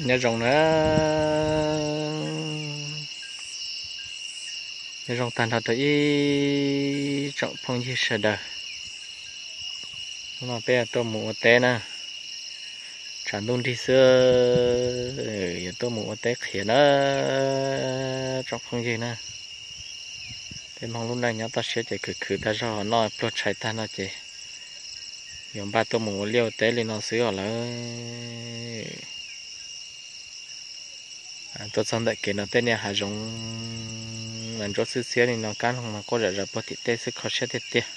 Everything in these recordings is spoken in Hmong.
Nyob zoo na, nyob zoo tag nrho rau ib tsoom phooj ywg sawv daws. Hnub no peb yuav tuaj mus ua teb na, tshav ntuj nrig xwb, yuav tuaj mus ua teb qhiav na, tsoom phooj ywg na. Peb Hmoob lub neej nyob toj siab ces khwv khwv tag zog, noj pluag tshais tag no ces yuav npaj tuaj mus ua liaj ua teb li no xwb os lawm. Tuaj txog ntawm kev no tej niag hav zoov mas ntsuab xiab xiab li no, kab noog mas quaj zom zaws puag tim tej xwb, kho siab tiag tiag.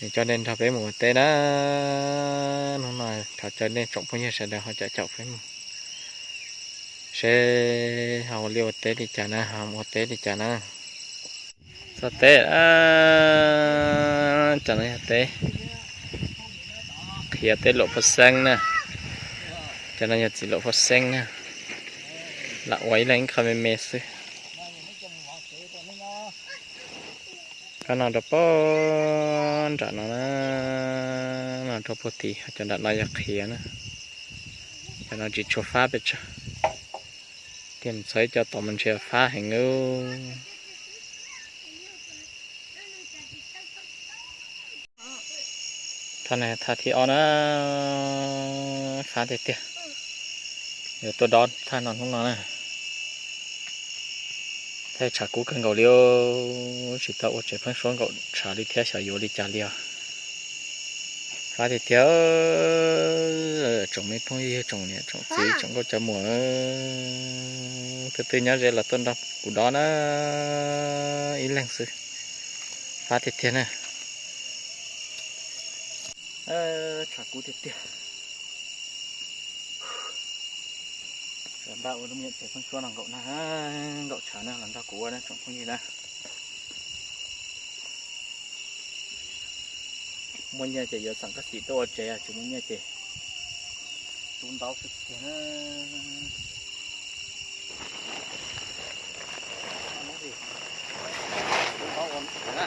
Es coj nej nrog peb mus ua teb na. Hnub no thov caw nej tsoom phooj ywg sawv daws ho caum caum peb mus seb ho ua liaj ua teb li cas na, ho ua teb li cas na. Txog teb, cov no yog teb qhiav, teb luam phuaj xeeb na. Cov no yog txiv luam phuaj xeeb na. Lam ua ib leeg ib qho me me xwb. Kab no rau puag nram no na, no rau puag tid, cov nram no yog qhiav na. Cov no tsis tshua fab pes tsawg, tiag mus txog ib co tod mas ntshe fab heev. Thaj no thaj thib ob na, fab tiag tiag. Yuav tuaj dob thaj no hnub no na. Thaj tshav kub kawg nkaus li, tsis tau ua tsev pheeb suab nkaum tshav li thiab, xyov yuav li cas li os. Fab tiag tiag, tsoom me phooj ywg, tsoom niam tsoom txiv, tsoom nkauj cov muam, twb twb nyob ze los tuaj nrog kuv dob na, ib leeg xwb. Fab tiag tiag na. Tshav kub tiag tiag. Npaj ua lub me nyuam tsev pheeb suab no nkaum na, nkaum tshav na los nrog kuv ua na tsoom phooj ywg na. Muaj nyiaj ces yuav xeem koj xim tuaj ua tsev, tsis muaj nyiaj ces tub ntaub xwb tiag na. Tub ntaub ua na.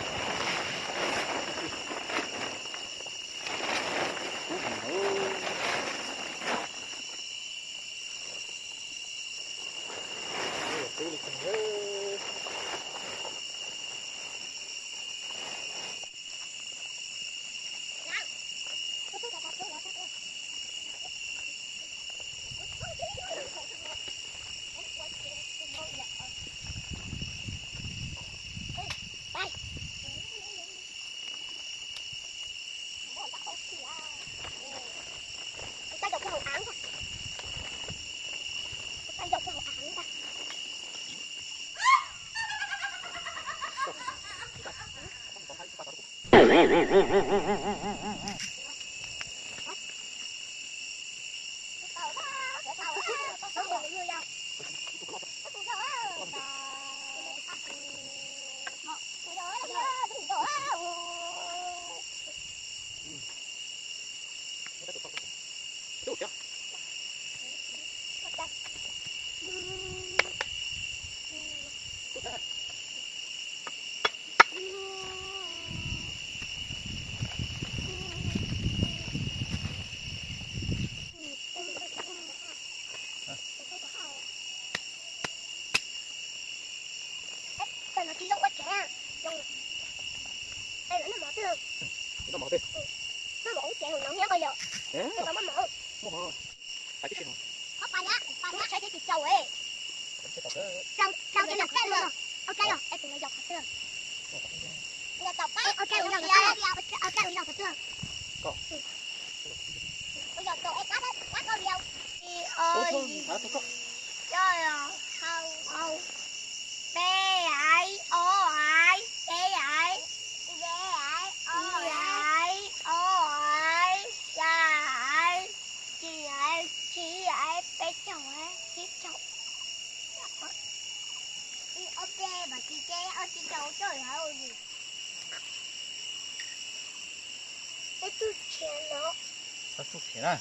Txhob tsuj qhiav na.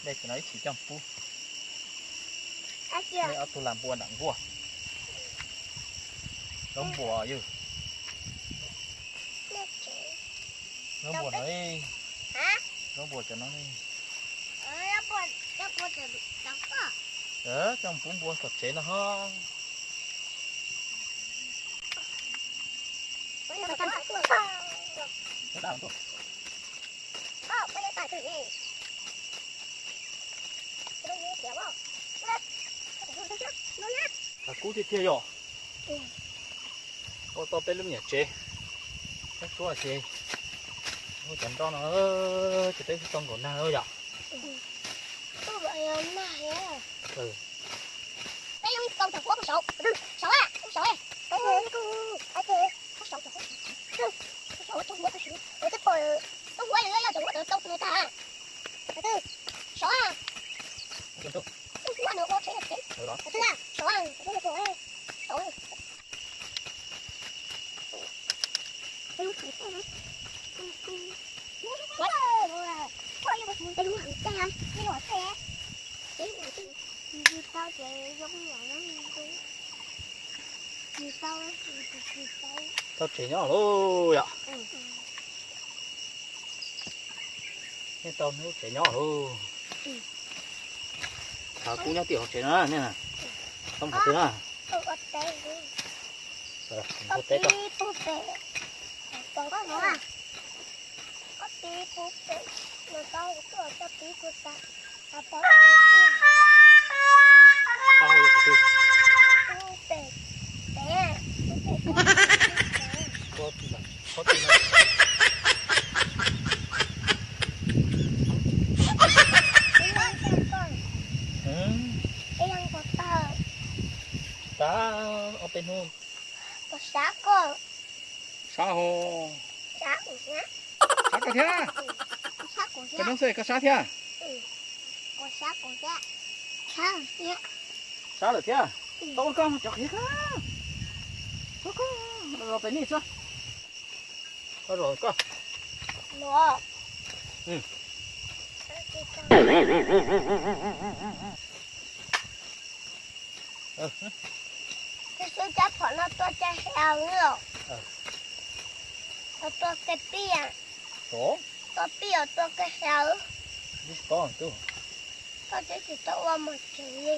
Dej tsis no ib tsis coj pub. Nej ob tug lam npua nram nkuaj. Zaub npua yog. Zaub npua no. Zaub npua cov no. Coj npua npua tom tsev no ho. Kub tiag tiag yom. Ua tau peb lub me nyuam tsev. Peb suav ces ua cov nroj no ces peb tau nkaum nag yom. Tau tsev nyob lauj yom. Nej tau nej lub tsev nyob lauj. Thaum kuv nyob tim hauv tsev no nej, tau hais tiag na. Ua teb tso. Tab ob peb hnub. Sab ho. Sab koj thiab. Koj noob xwb koj sab thiab. Sab lawm thiab. Tau ua koj cov qhiav koj. Koj los pem nej xwb. Koj los koj. Tus xub cab phom no tua cai hlau os. Tua kev pij, tua pij os tua kev hlau. Koj twb tsis tau ua mos tsev li.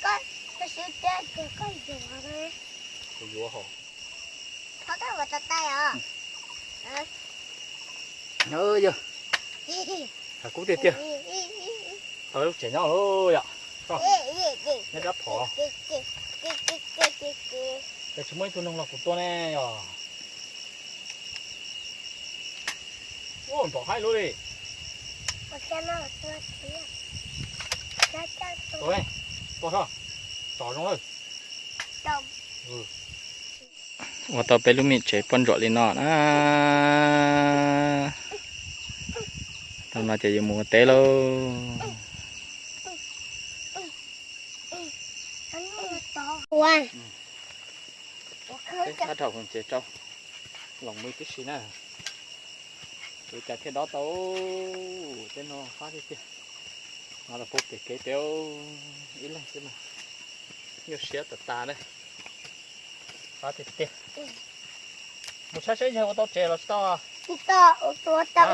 Koj tus xub cab ces koj yuav na. Kuv yuav hos. Thov koj ua tau tai os. Yog, kub tiag tiag. Tau lub tsev nyob lauj yom. Nyob rab phom. Ces tsis muaj ib tug noog los kuv tua ne yog. Ua nrov haib lub li. Tua, tua, tua zoo lawm. Ua tau peb lub me tsev poj ntsuam li no na. Tau no ces yuav mus ua teb lauj. Peb thab dhau ces rau los mus tib si na. Ua cas thiaj dob tau, tej no fab tiag tiag. No los puag pem kev pem ib leeg xwb mas nyuaj siab tas tas na. Fab tiag tiag. Mus saib seb yog ua tau tsev los tsis tau. Tsis tau, ua tau, ua tau,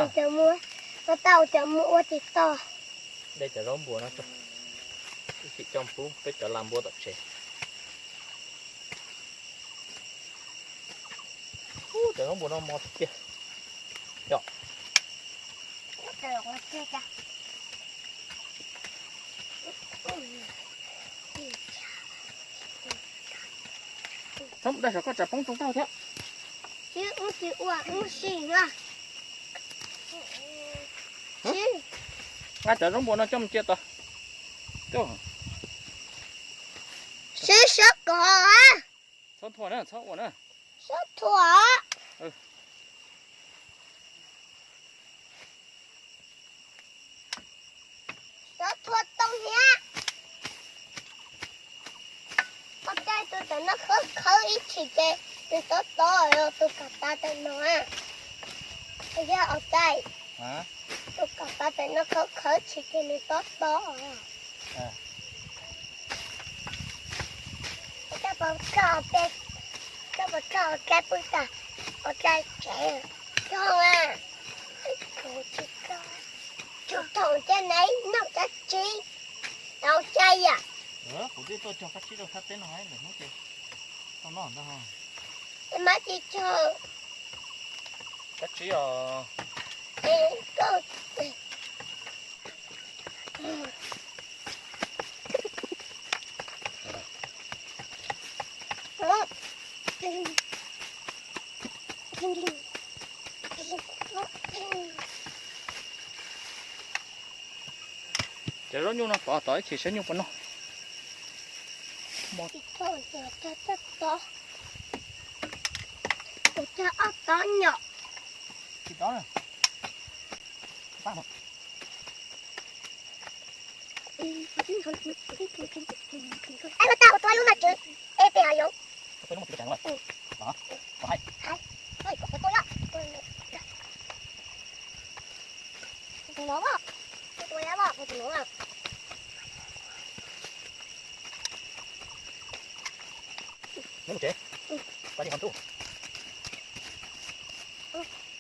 ua tau, ua tau, ua tsis tau. De cov zaub npua no tso, ib chim coj pub peb cov las npua tom tsev. Ub, cov zaub npua no mos tiag tiag. Yog. Txhob mus daj saum koj tsam poob roob taub hau thiab. Tsis ua, tsis ua, ua si na. Nqa cov zaub npua no coj mus cia tod. Sib sab kov. Txhob thuam na, txhob ua na. Sab thuam. Sab thuam tau thiab. Ua cas tus tam no khawb khawb ib chim ces nws tob tob, tus kav tav tam no. Yog ua cas tus kav tav tam no khawb khawb chim ces nws tob tob. Koj puas koj, koj puas koj ua cas pw tas ua cas tsev zoo a? Kuv tsis koj, tsis tau Caj nais noj kab tsib tau cai yam. Kuv twb tuaj cog kab tsib rau thaj teb no lawm hnub ces tau noj ntag. Mab tsis cog kab tsib os. Cov zaub nyuj no pov tod ib chim saib nyuj puas noj. Ua cas ob tob nyom. Ua tau tua lub mas tswv, ej pem hav zoov.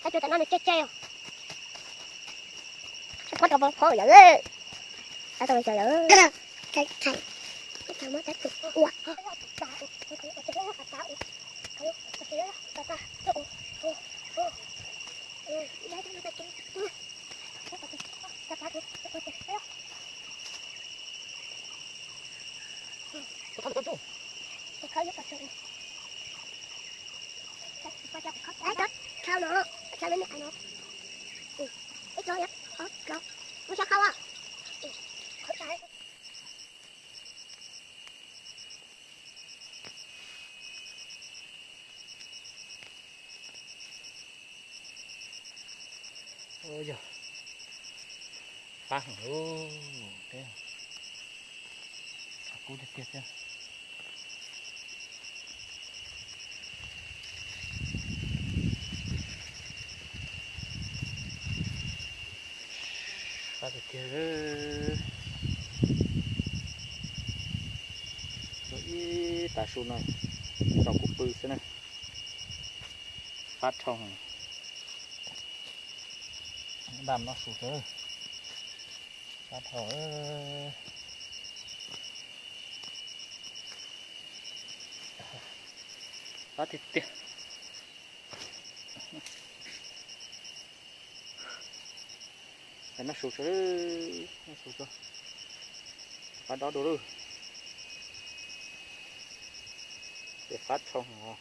Tab tus tam no nws cai cai os. Phob rau phob yawm. Tab tau yawm. Yog fab heev, tshav kub tiag tiag thiab. Fab tiag tiag. Ib tav su no tsaus kuv pw xwb na. Fab dhau. Npaj noj su tso. Fab dhau. Fab tiag tiag. Noj su tso, noj su tso. Fab dob dua lauj. Ces fab dhau os.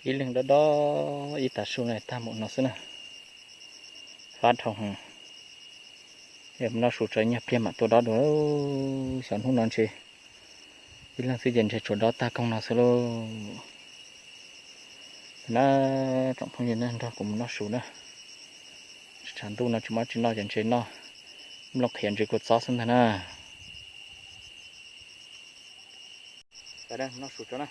Ib leeg dob dob ib tav su no tag mus no xwb na. Fab dhau heev. Noj su tso, nyob pliag mam tuaj dob dua. Xyov hnub no ntshe ib leeg xwb ces ntshe tsuas dob tag koog no xwb lauj. Na, tsoom phooj ywg na, nrog kuv mus noj su na. Tshav ntuj no tsis muaj tsi noj ces ntshe noj nplooj qhiav ntsis kua txob xwb ntag na. Noj su tso na.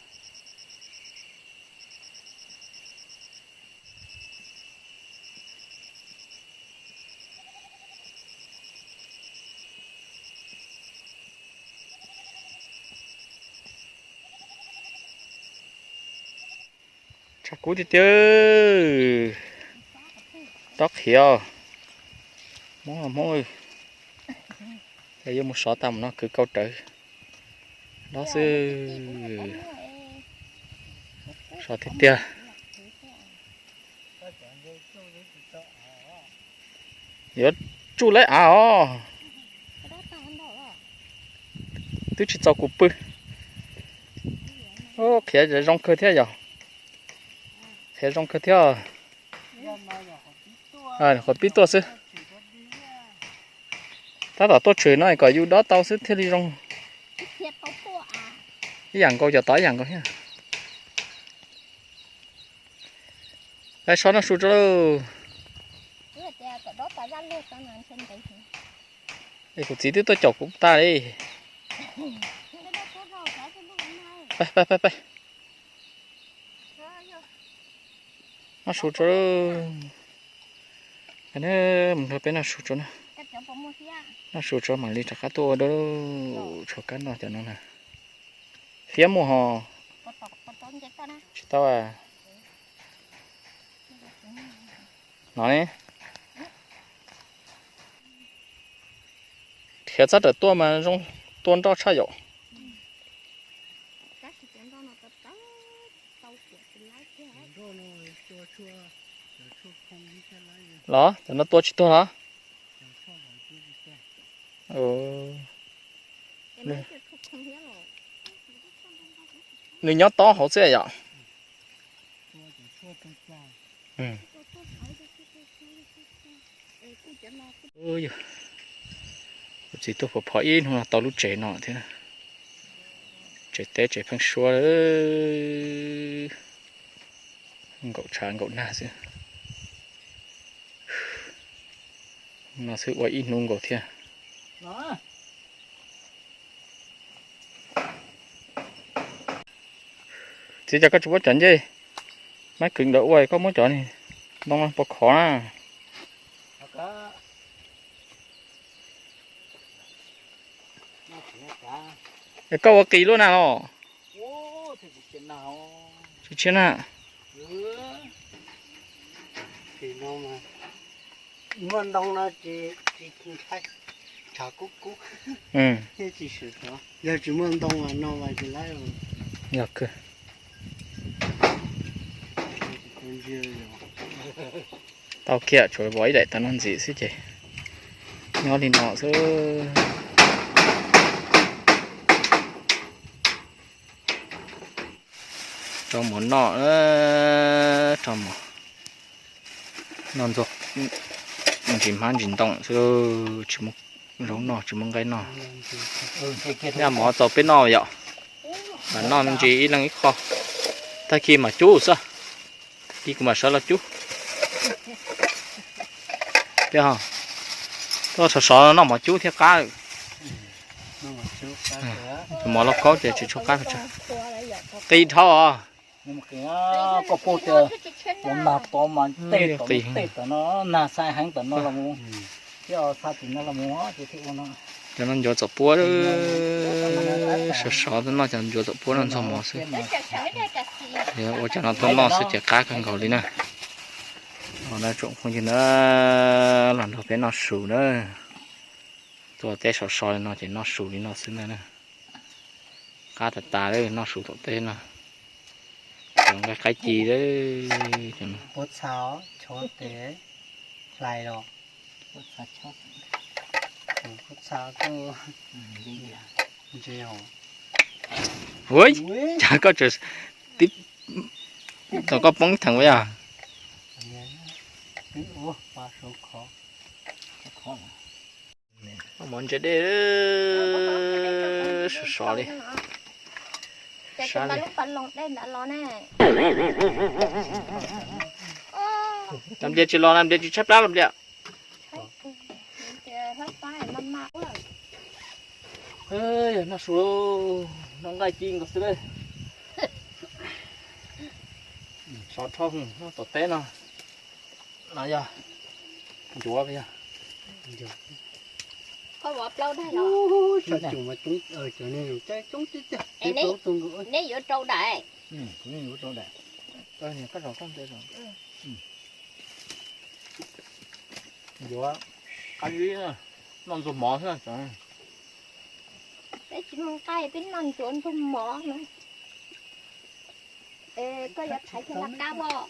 Tshav kub tiag tiag. Dob qhiav. Hmoob, Hmoob, yuav mus sov tag mus no kwv kauj rawv dob xwb. Sov tiag tiag. Yuav tsuj lawv av os. Twb tsis txaus kuv pw. Qhiav zoo kawg thiab yog. Qhiav zoo kawg thiab. Qhov pib tuaj xwb. Tab tom tuaj tshwm no kom yus dob tau xwb thiaj li zoo. Ib yam nkaus cov tod ib yam nkaus thiab. Lawv so noj su tso lauj. Es kuv txiv twb tuaj caum kuv tag li. Peb, peb, peb, peb. Noj su tso. Mus nrog peb noj su tso na. Noj su tso mam li rov qab tuaj ua dua. Tshuav kab noj cov no na. Fiab muaj hos. Tsis tau. No ne. Khiav txhob rawm tuaj mas zoo, tua nroj tshaj yom. Los cov no tua tsis tuag los? Nws nyob tob hauv xwb yom. Kuv txiv tuaj phov phov ib hnub no tau lub tsev no thiab. Tsev teb tsev pheeb suab, nkaum tshav nkaum nag xwb. No xwb ua ib hnub nkaus thiab. Txiv, cas koj tsis muab cov ncej mab kws ntawd ua, koj muab cov ntoo no pov khov na. Es koj ua qis luaj na los? Tsis tshiab na. Muaj ntoo no ces tshav kub kub thiab tsis swm xov. Yog tsis muaj ntoo no mas tsis laib. Yog kawg. Tau kiag tsuas vov ib daim tas no ntxiv xwb ces nyob li no xwb. Rau mov noj, rau mov noj ntxuag ntsis hmab ntsis ntoo xwb, tsis muaj zaub noj tsis muaj nqaij noj. Noj mov txaus peb noj yom. Mam noj me ntsis ib leeg ib qho, tag kis mam cub xwb. Kis kuv mam sawv los cub. Tuaj sov sov noj mov cub thiaj qab. Tus mov lauj kaub ces tsis tshua qab. Qis dhau os. Koj puj tias tus nag tod mas tej tom tej tom no, nag xai heev tom no los mus, thiab xai tim no los mus ces thiaj ua no. Cov no ncuav txom puab, sov sov noj cov ncuav txom puab no ntxuag mov xwb. Ua cov no tuaj noj xwb ces qab kawg nkaus li na. Tsoom phooj ywg na, los nrog peb noj su na. Tuaj teb sov sov li no ces noj su li no xwb na. Qab tas tas li, noj su tom teb no. Cov nqaij qaib ci, puab txha, chob tes, hlais los, puab txha, ntse. Ua cas koj tseem tib, thaum koj poob theem ua yog. Mov ntse dej, sov sov li. Cov nplias tsis los na, nplias tsis tshaib plab los nplias. Yog noj su, noj nqaij ci nkaus xwb. Sov dhau noj tom teb no. No yog ncuav yog. Neb yuav rau daim. Ncuav, qab zib, noj ntxuag mov xwb. Peb tsis muaj nqaij, peb noj ncuav ntxuag mov na. Koj yuav thaiv kiag laj kab os.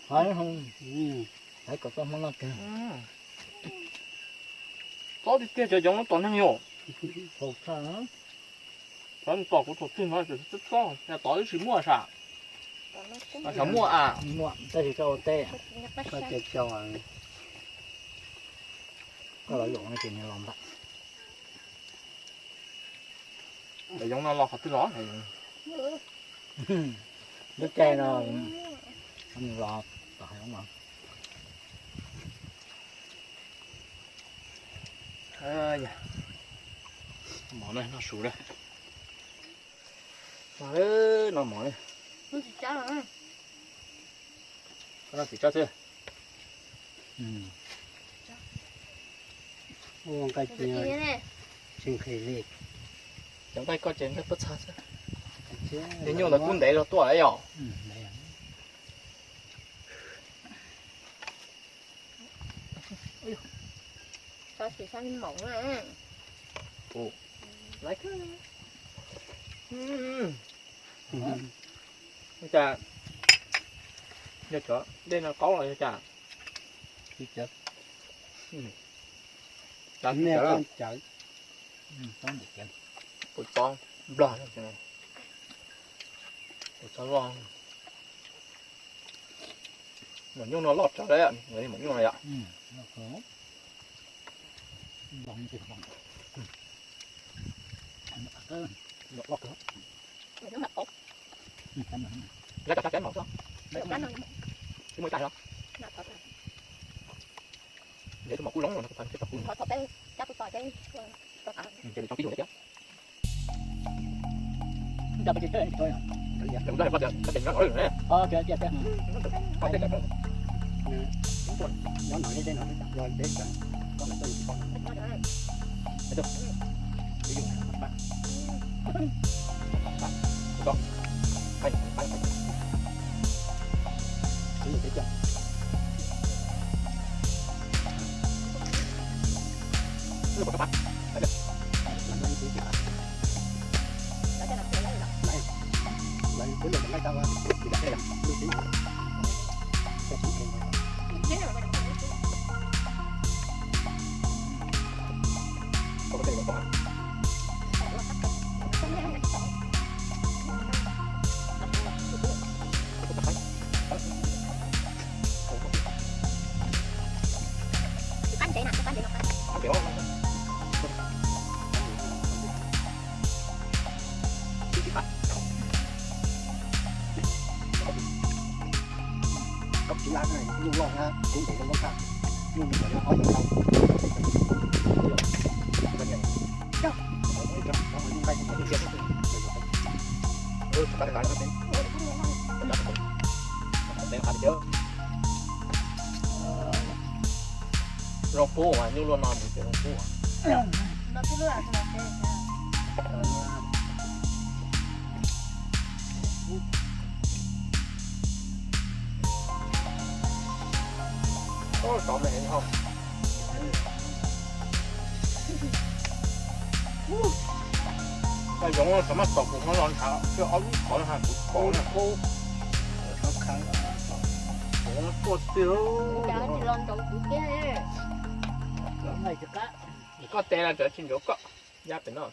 Thaiv kom txoj hmoob noj kawg. Txob tiag tiag cov yoov no tom neeg yom. Txhob tom kuv thaum twg no txob txob, tod twb tsis muaj sas. Xyov muaj a. Muaj tab sis koj ua teb, koj cia cog, koj los yuav no ces nws los ntag. Cov yoov no los qhov twg los? Lub caij no nws los tom hav zoov no. Mov na, noj su na. Noj mov na. Koj noj txiv tsab xwb. Ua nqaij ci tsis nqhis li. Cov nqaij koj ces nqaij pob txha xwb. Tej nyuj ntawd kub ntev los tuaj yom. Ua cas, yog cov dej no qaub los yog cas? Ua tsob nplog, ua tsob loj. Maum nyuj no loj tsawv lawm, maum nyuj no yom. Loj kawg. Lawv cov txaj teb mom xwb, tsis muaj ib tais los. Ntev tus mom kuj loob los no, kuv pab ntshe tau kuv. Ces lwm tsov pib yus thiab. Zoo pub mas nyuj luaj no mus ces zoo pub. Ov, tsov me heev ho. Koj yoov xav maj tom kuv no los ntshav thiab ob lub qhov no kuv kov na. Yoov tuaj tiag. Koj tes los tsis ncuav koj. Yaj pem no.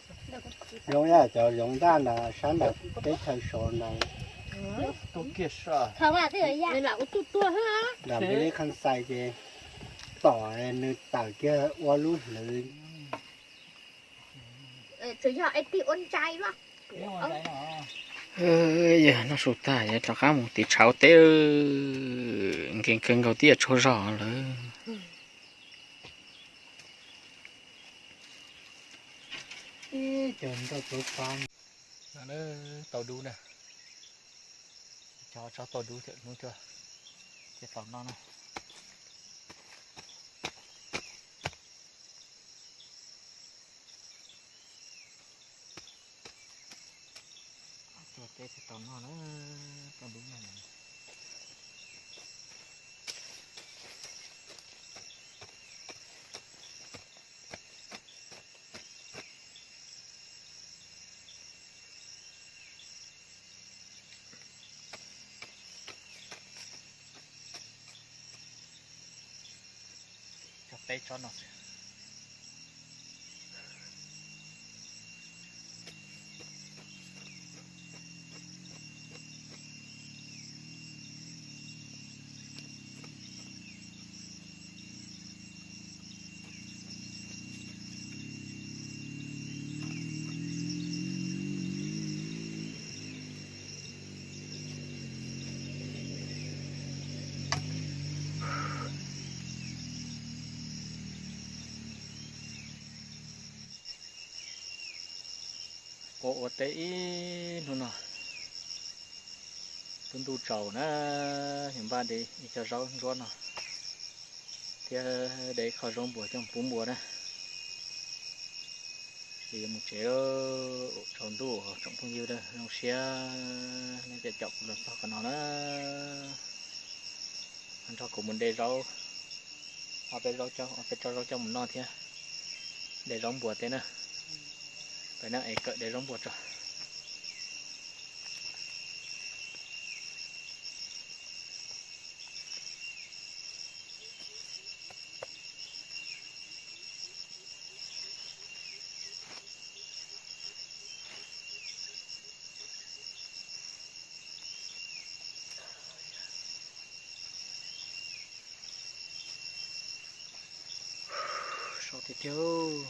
Yoov yaj cov yoov ntaj ntawd sab ntawm teb chaws saud ntawd. Nram Pis Lis Khas Xais ces tom nws tawm kiag ua lub hlwv. Yog noj su tag yuav rov qab mus tiv tshauv teb, nkees kawg nkaus twb yuav tsaug zog lawm. Ib co nroj tuav fab no tau dub na. Cov tsob tau dub thiab hnub tuaj ces tau noj na. Teb tsis tau noj na, tau dub na. Cog peb tsob no xwb. Ua ua teb ib hnub no, twb ntuj tsaus na, yus npaj de ib co zaub ntsuab no thiab de ib qho zaub npuas coj mus pub npua na. Es yuav mus tsev, tsaus ntuj tsoom phooj ywg, zoo siab nej caum caum kuv los txog qhov no na. Nrog kuv mus de zaub, ob peb zaub, ob peb tsob zaub coj mus noj thiab de zaub npuas teb na. Peb na es kawm de zaub npua tso. Sov tiag tiag.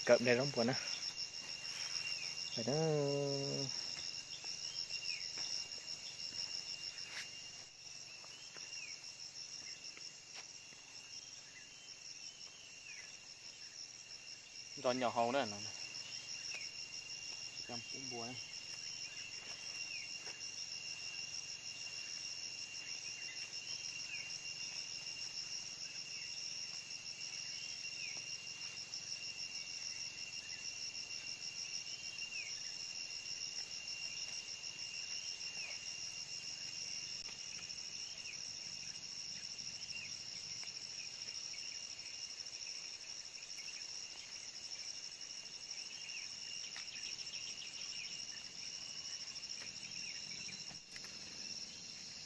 Kawm de zaub npua na. Nrog nyo hau na no. Coj pub npua na.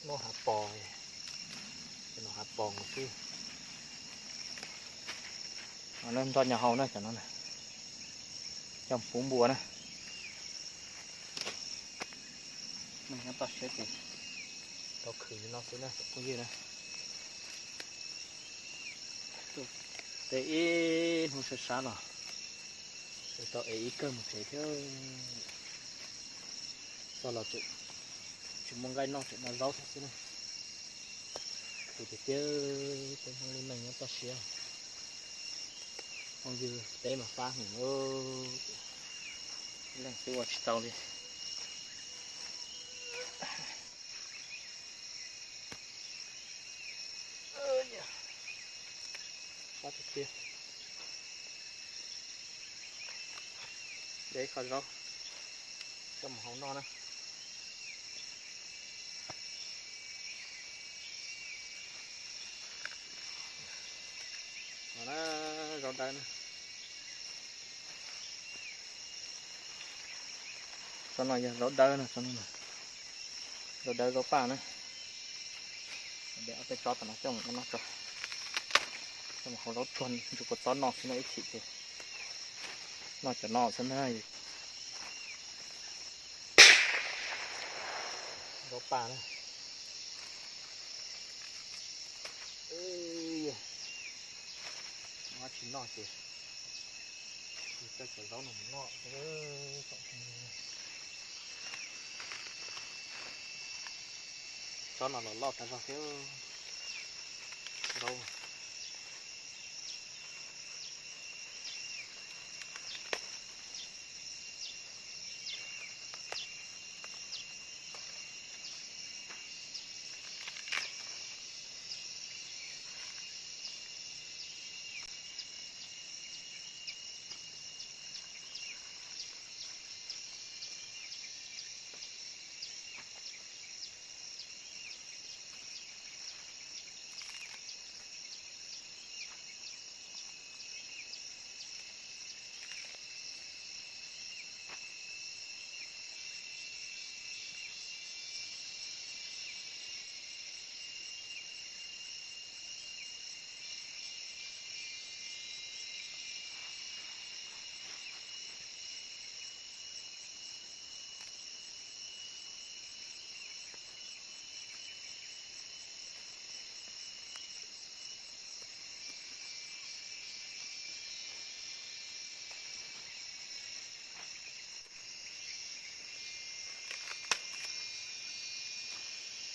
Noj hav pos, noj hav pos xwb. Nrog nyo hau na cov no, coj pub npua na. Nyob toj siab ces tau khwv li no xwb na phooj ywg na. Teb ib hnub sab sab los tau ev ib kawm mus tsev thiab. Txog los tseem tsis muaj nqaij noj, tseem noj zaub thiab xwb na. Kuv tiag tiag, peb Hmoob lub neej nyob toj siab. Phooj ywg teb mas fab heev, leej twg ua tsis tau li. Fab tiag tiag. De ib qho zaub coj mus hau noj na. No na, zaub dawb na. Tsob no yog zaub dawb no, zaub dawb zaub paj na. De ob peb tsob tom no coj mus ua noj tso. Coj mus hau zaub tuag ntsuag kua txob noj xwb na, ib chim ces noj cov no xwb na. Zaub paj na. Tsis noj ces coj cov zaub no mus noj. Tsob no los loj tag zog thiab. Zaub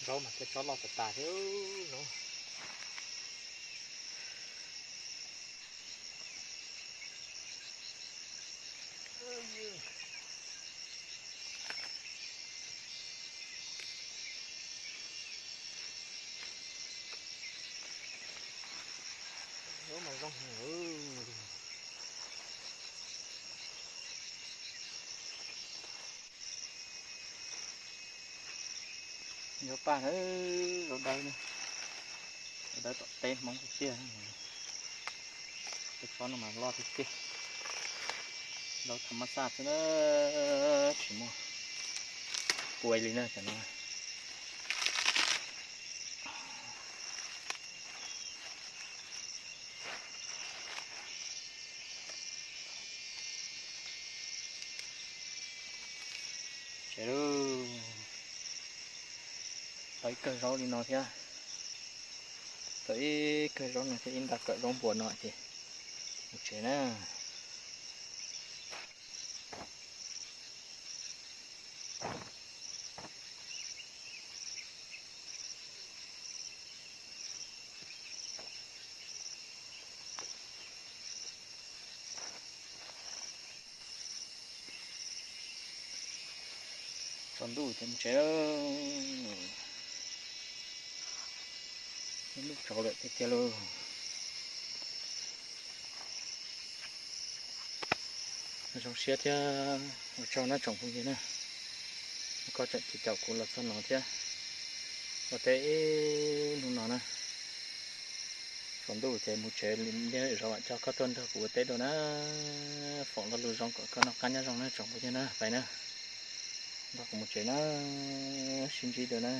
Zaub mas thiaj tsob loj tas tas thiab no. Zaub mas zoo heev. Zaub paj, zaub dawb, zaub dawb tom teb Hmoob tiag tiag. Tsob no mas loj tiag tiag, loj tham mab xaj xwb na, tsis muaj pua li na cov no. Tsev lauj, tau ib kawm zaub li no thiab, tau ib kawm zaub no thiab ib nta kawm zaub npua no ces mus tsev na. Tsaus ntuj ces mus tsev, lub tsaus lawm tiag tiag lauj. Zoo siab thiab ua tsaug na tsoom phooj ywg na, koj tseem caum kuv los txog no thiab. Ua teb ib hnub no na, tsaus ntuj ces mus tsev, zov vam coj koj tuaj nrog kuv ua teb dua na. Foom lo lus zoo kom koj noj qab nyob zoo na tsoom phooj ywg na, pais na, nrog kuv mus tsev na, sib ntsib dua na.